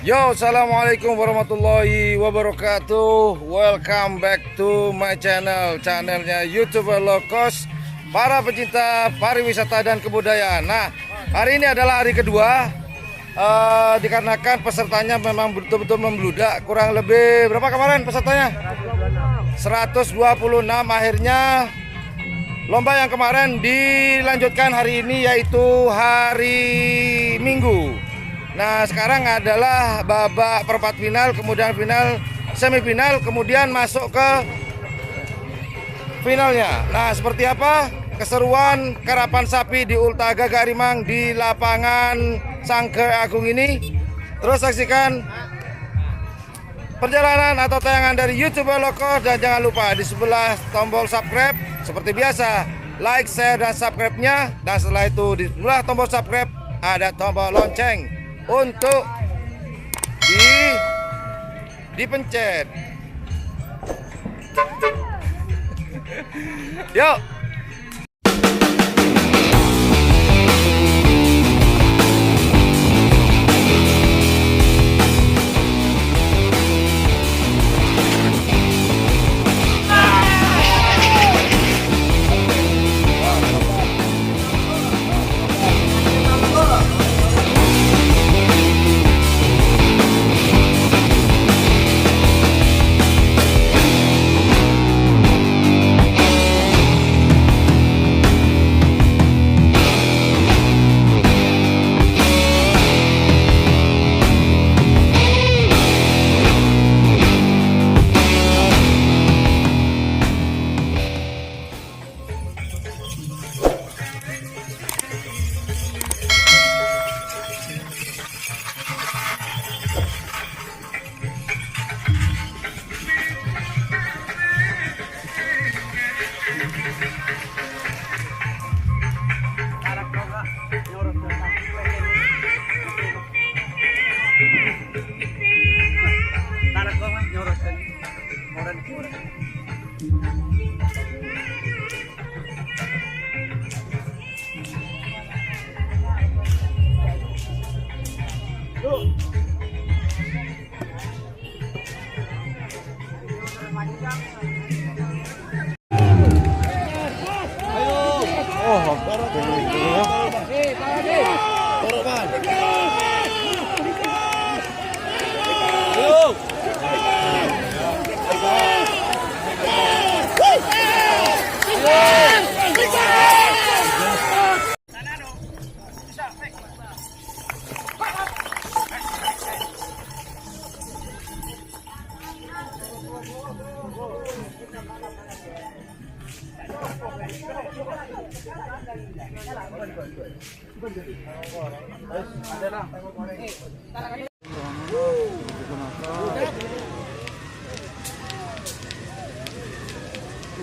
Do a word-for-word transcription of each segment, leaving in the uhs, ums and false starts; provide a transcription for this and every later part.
Yo, assalamualaikum warahmatullahi wabarakatuh. Welcome back to my channel, channelnya YouTuber Low Cost, para pecinta pariwisata dan kebudayaan. Nah, hari ini adalah hari kedua. Eh, dikarenakan pesertanya memang betul-betul membludak, kurang lebih berapa kemarin pesertanya? Seratus dua puluh enam. Akhirnya lomba yang kemarin dilanjutkan hari ini, yaitu hari Minggu. Nah, sekarang adalah babak perempat final, kemudian final, semifinal, kemudian masuk ke finalnya. Nah, seperti apa keseruan karapan sapi di Ulta Gagak Rimang di lapangan Sanggar Agung ini? Terus saksikan perjalanan atau tayangan dari YouTuber Low Cost, dan jangan lupa di sebelah tombol subscribe seperti biasa, like, share, dan subscribe-nya. Dan setelah itu, di sebelah tombol subscribe ada tombol lonceng untuk di dipencet. Yuk.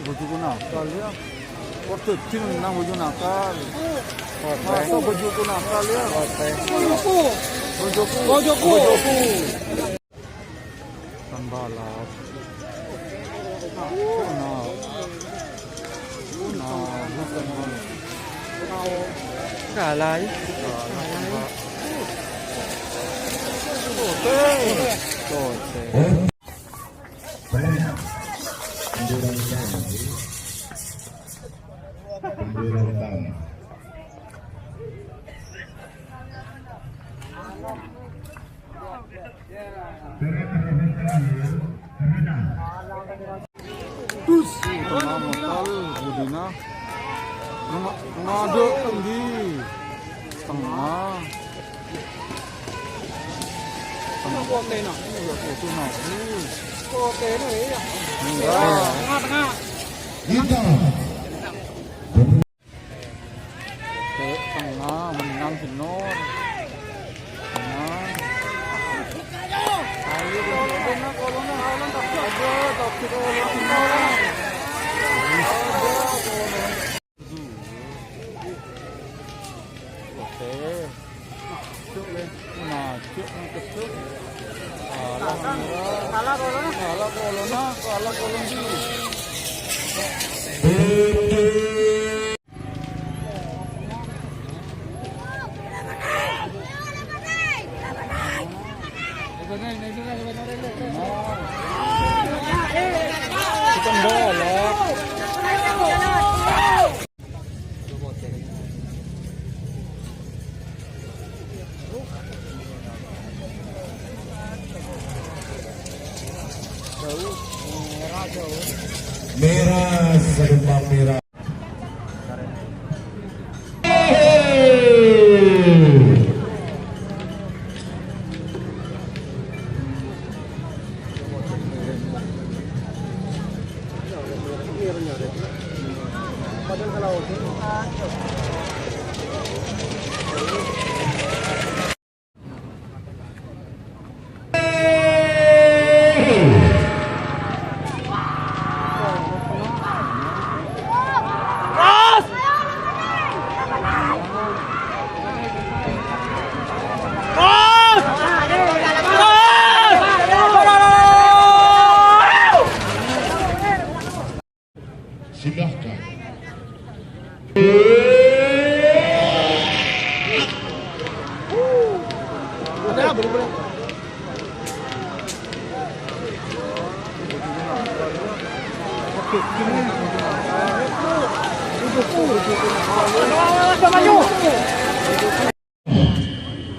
Bhujuku nakal, ya. Kok dadi nang bhuju nakal? Masa bhujuku nakal, ya? Bhujuku. Bhujuku. Bhujuku. Bhujuku. Tan balap. Nah. Nah, bukan balap. Kalah, ya. Kalah, Pak. Kote. Kote. Dus, tengah metal, budina. Nga-, ngadek tinggi. Tengah. Tengah. Kote, nah. Iya, kote, nah. Kote, nah, iya. Enggak. Tengah, tengah. Tengah, mennang, Sinor. Tengah. Ayo, tengah, kolonnya, kolonnya, tapi aja, tapi kolonnya. Oke. Cuk, le. Nah, cuk, nang kecuk. Alah, alah, kolonnya. Alah, kolonnya, alah, kolonnya. Mèra, sadumpang mèra. Silahkan.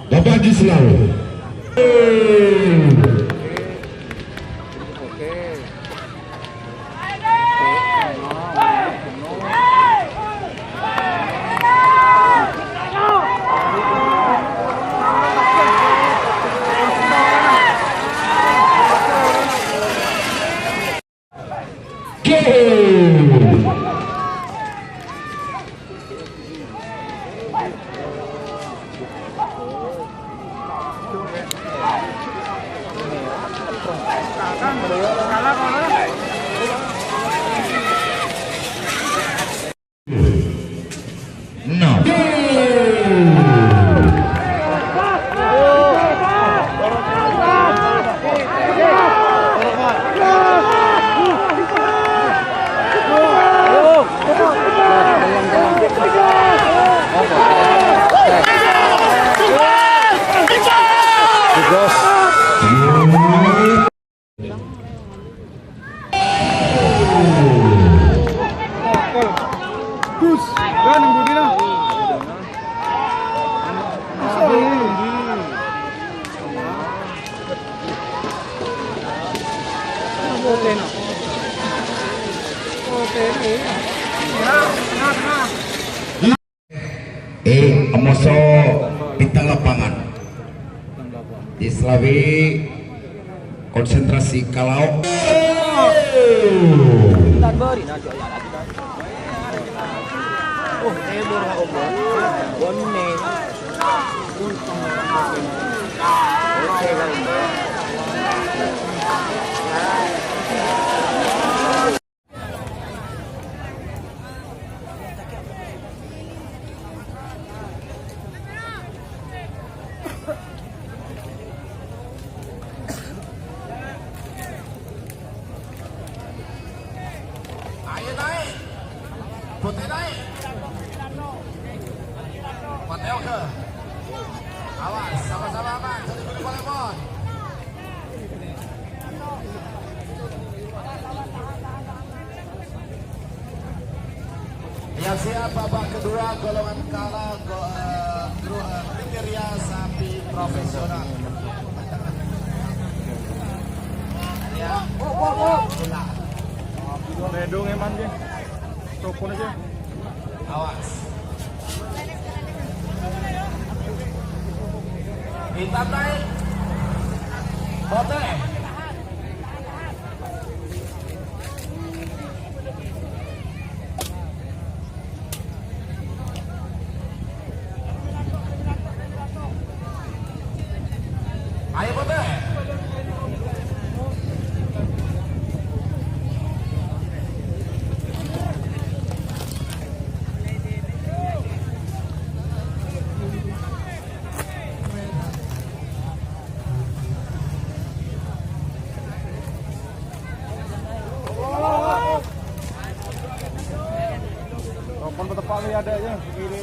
Bapak Gislau. No. Gus, kan yang budi lah. Oke, oke, ya. Nah, nah, nah. Eh, amoso bintang lapangan. Di Selawi konsentrasi kalau. Ayo naik. Putih naik. Mateo ke. Awas, sama-sama aman. Jadi dulu paling bon. Yang siap babak kedua golongan kalah go, eh, gru, eh, kriteria sapi profesional. Ya. Redung emang dia. Sopon aja. Awas. Hitam naik. Putih. Ayo, Putih. Telepon ke tempat ni ada je. Ini.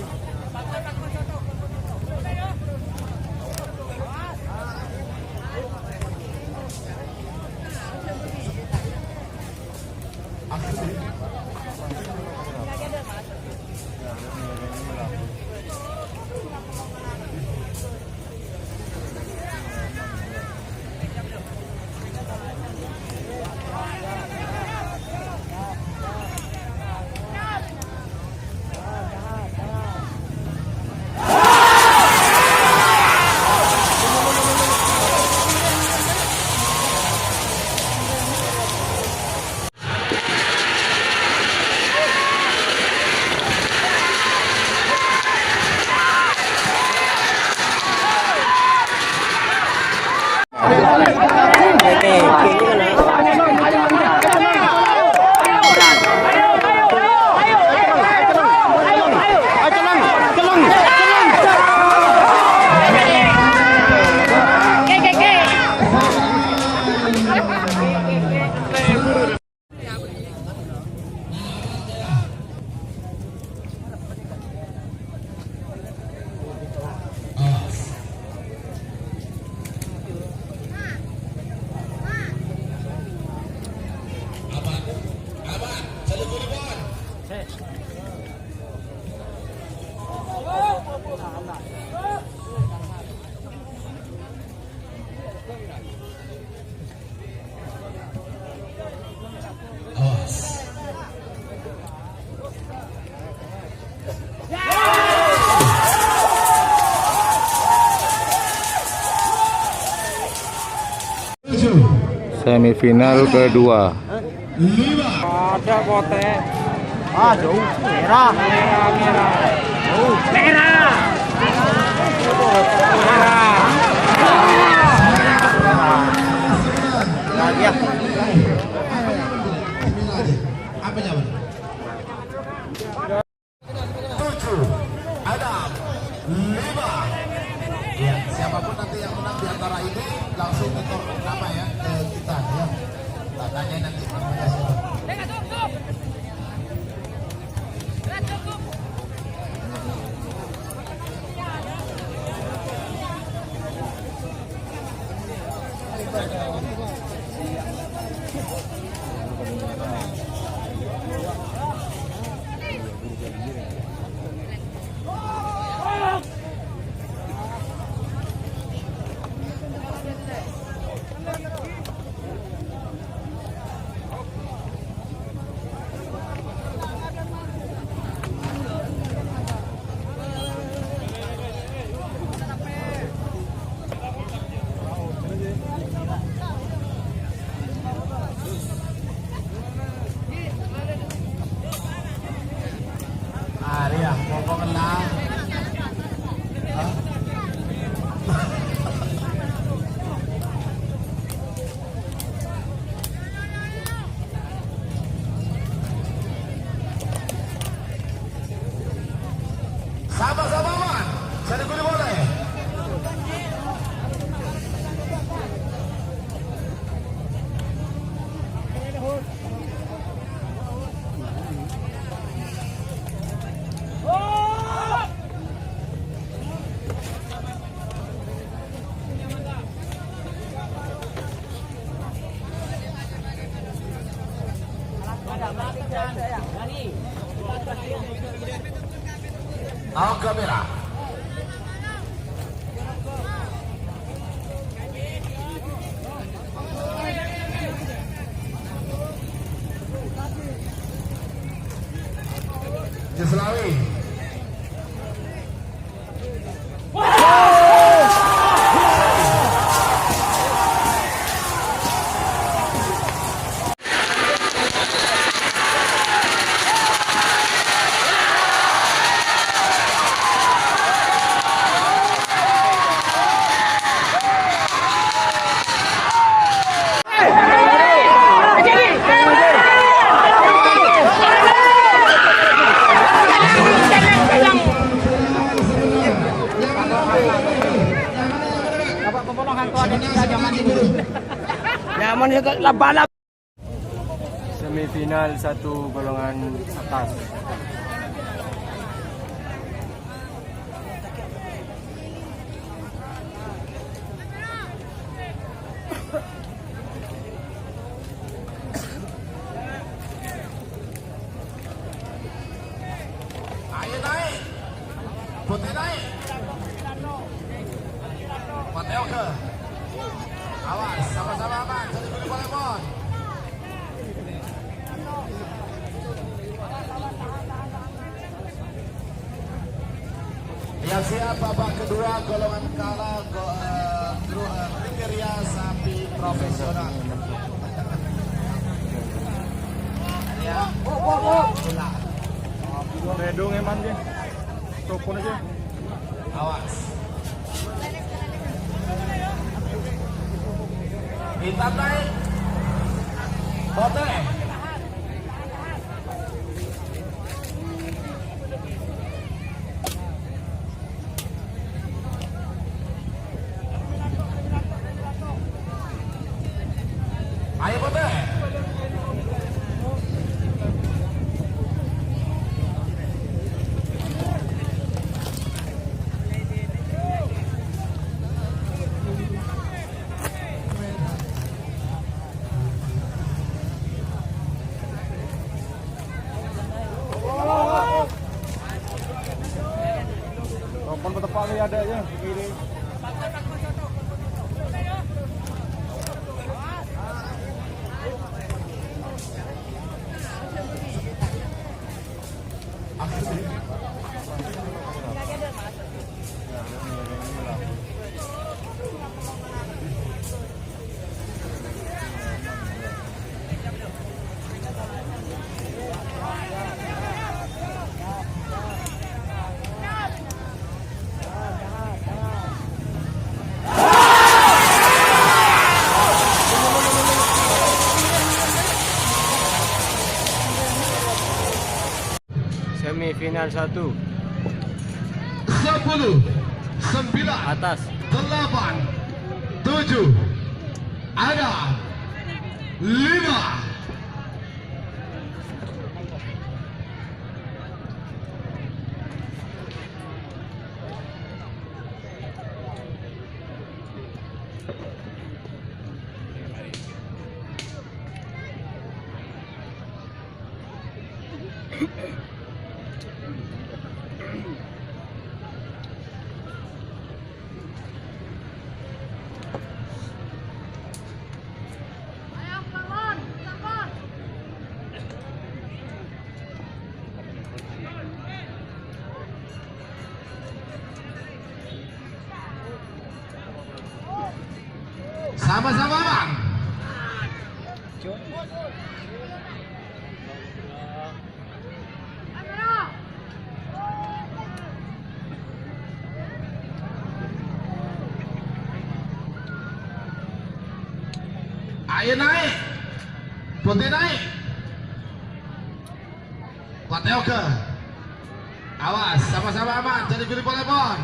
Semifinal kedua. Ada pote. Ah, jauh. Merah. Merah, merah. Jauh. Merah. Merah. Lagi ya. Apa nyaman? Tujuh, ada lima. Ya, siapapun nanti yang menang di antara ini langsung ke tor-, apa ya, ke kita ya. Kita tanya nanti namanya siapa. Ah, iya, pokoknya. Hah? Sama-sama, Man. Saya dukung boleh. Ahok kamera. Jeslawi. Nyaman ya, Kak, labalab. Semifinal satu golongan atas. Ayo naik. Putih naik. Mateo ke. Awas, sama-sama aman. Jadi dulu boleh, Bon. Yang siap babak kedua golongan kalah go-, eh, gru-, eh, kriteria sapi profesional. Ya. Tedong emang dia. Topon aja. Awas. Hitam naik. Putih. Ayo, putih. Rompon pateppa' kèya adâ' yâ, kiri. Semifinal satu. Sepuluh, sembilan, atas, delapan, tujuh, ada, lima. Sama-sama, Bang. Ayo naik. Putih naik. Putih oke. Awas, sama-sama aman, jadi guli polepon.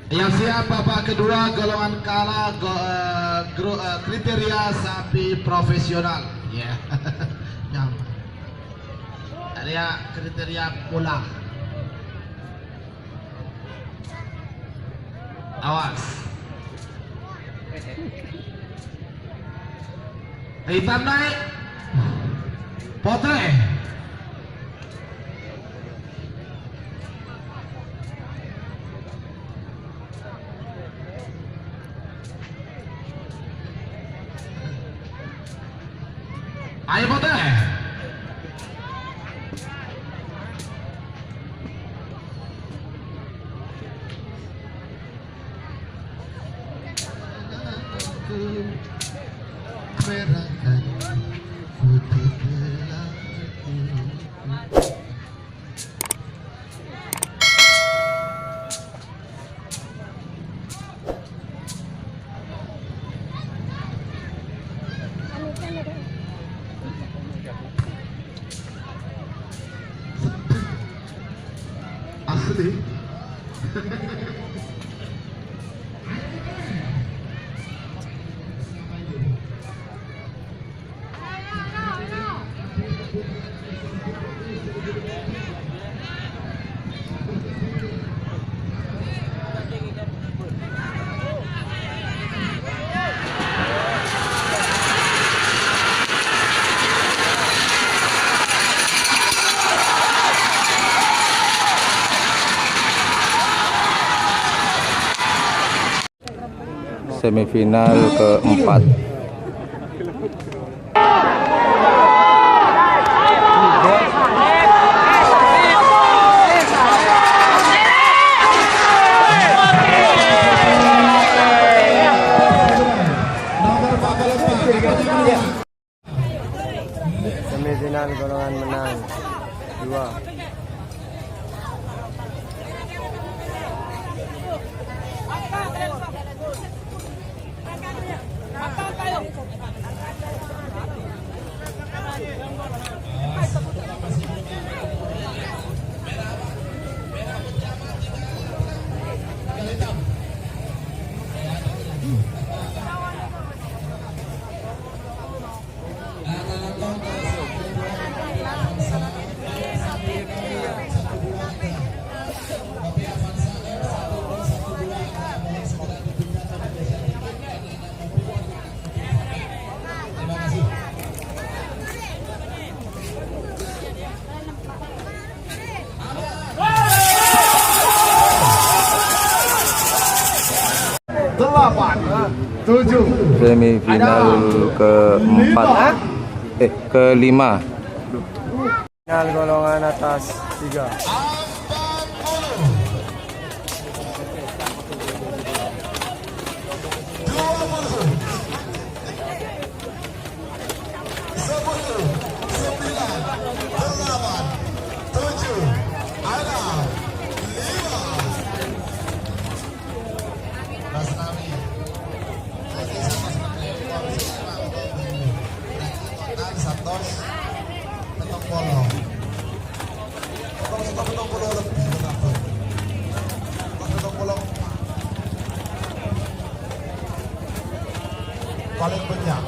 Yang siap babak kedua, golongan kalah, go-, eh, gru-, eh, kriteria sapi profesional. Ya. Nyam. Area kriteria pula. Awas. Hitam naik. Putih. Ayo, putih. Asli. Semifinal keempat. Semifinal golongan menang dua. Delapan, tujuh. Semifinal keempat. Eh, kelima. Final golongan atas tiga. Sepuluh, sembilan, delapan, tujuh, enam, lima. Mas Nawi. Satos petang puluh. Petang puluh lebih, petang puluh. Petang puluh. Paling banyak.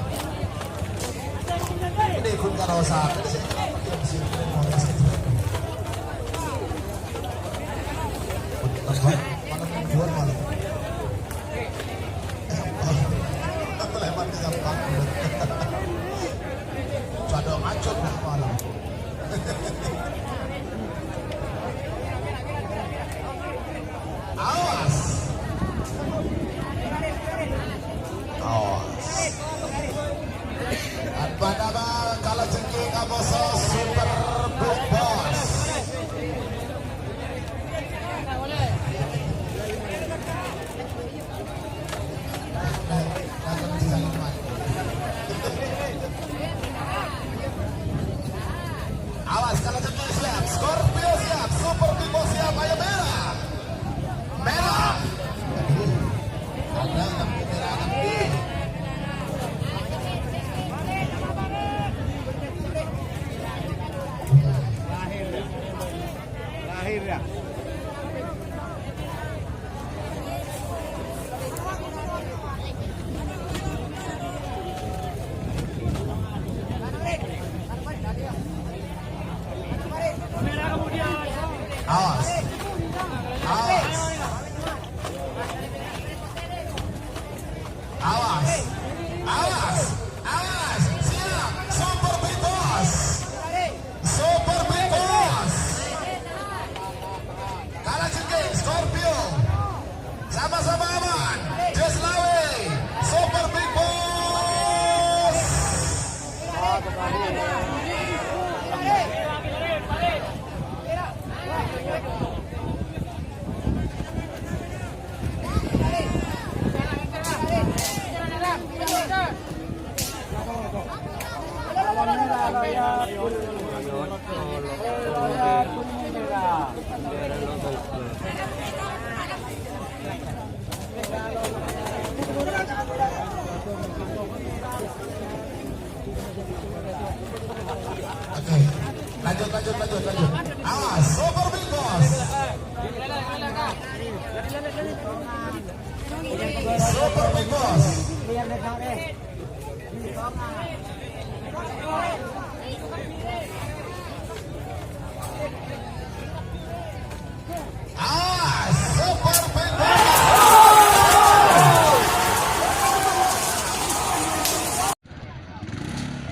Ini kun karo sakit sih. Malam jual malam. Lewat di Japan. Pada macet lah malam. Awas. Awas. Padahal kalau jengking kamoso Super Big Boss. Awas, kalau jengking siap, Scorpio siap, Super Big Boss siap, ayo merah. Merah. Aduh, ada lampu merah lagi. Lahir ya. Awas. Awas. Awas. Awas. Awas. Siap. Super Big Boss. Super Big Boss. Kalajengking Scorpio. Sama-sama aman. Jes Lawe. Super Big Boss. Oke. Lanjut, lanjut, lanjut, lanjut. Awas, Super Big Boss. Super Big Boss. Ah, Super Big Boss.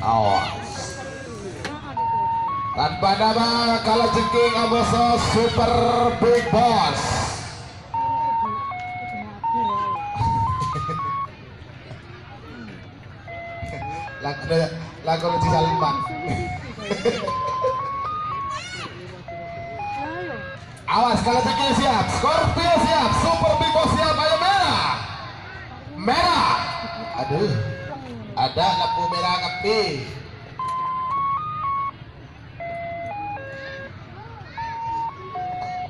Awas. Tanpa nama kalajengking kamoso Super Big Boss. Lagu, lagu Haji Salim, Pak. Awas, kalajengking siap, Scorpio siap, Super Big Boss siap, ayo merah. Merah. Aduh. Ada lampu merah ngepi.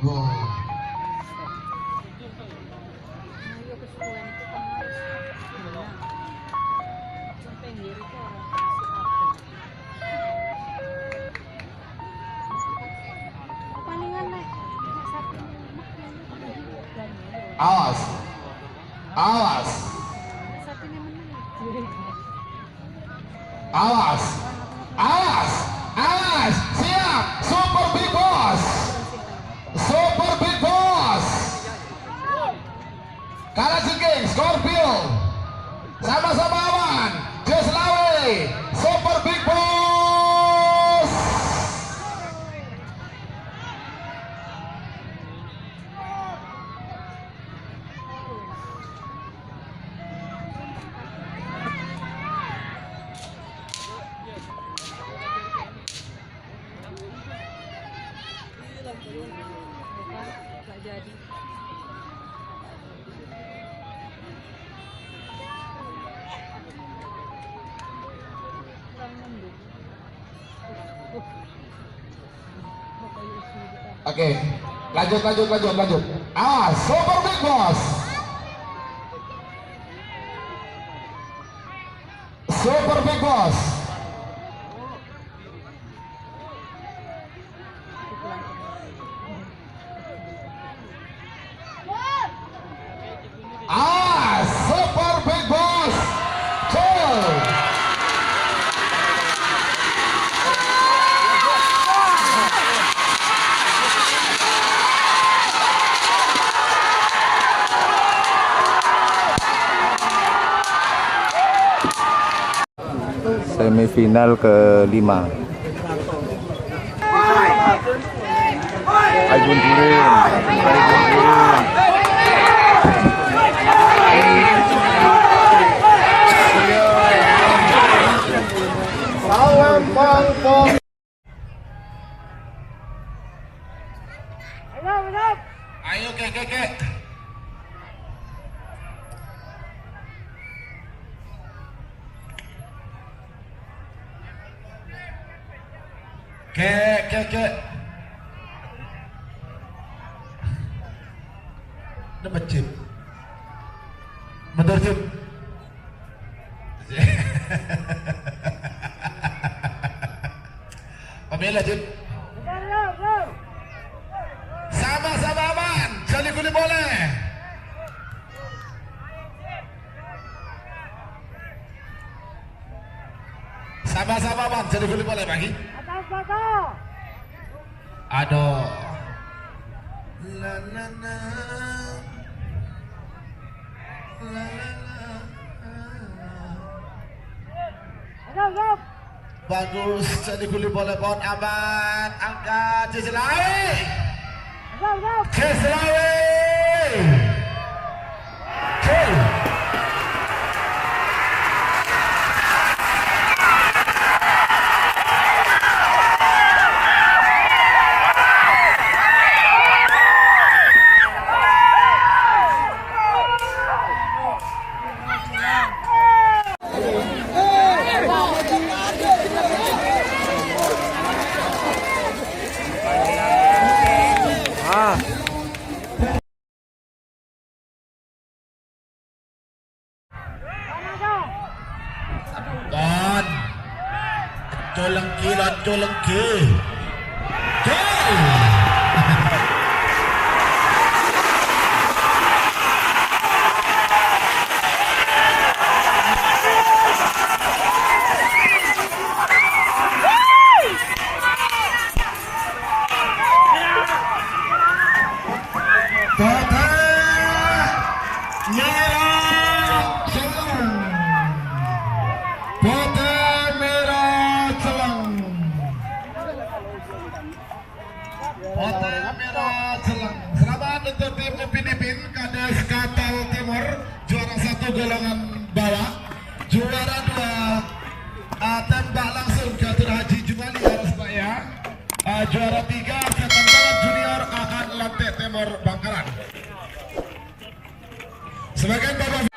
Wah. Awas. Awas. Awas. Awas. Awas. Siap. Super Big Boss. Super Big Boss. Kalajengking Scorpio. Sama-sama aman. Jus Lawe. Super Big Boss. Oke, lanjut, lanjut, lanjut, lanjut. Ah, Super Big Boss. Super Big Boss. Ah, Super Big Boss. Cul. Semifinal kelima. Aibun Durin. Salam Bang Pong. Ayo, Kek, Kek, Kek. Kek, Kek, Kek. Napa, Cip? Mandhâr, Cip. Pamèla, Cip. Sama-sama aman, jhâ' li-ghuli polè. Sama-sama aman, jhâ' li-ghuli polè, Bang. Aduh. La, la, la. La, la, la. Bagus, jhâ' li-ghuli polè pon aman. Angkat, Jus Lawe. Jus Lawe. Pon. Colenggi, la colenggi. Gol. Putè Mèra Celleng. Putè Mèra Celleng. Putè Mèra Celleng. Selamat untuk tim Upin Ipin Kades Katal Timur, juara satu golongan bawah. Juara dua, ah, tembak langsung Catur Haji Jumali, harus Pak ya. Ah, juara tiga, Setan Barat Junior, Aan Lantik Timur, Bangkalan. Sebagian Bapak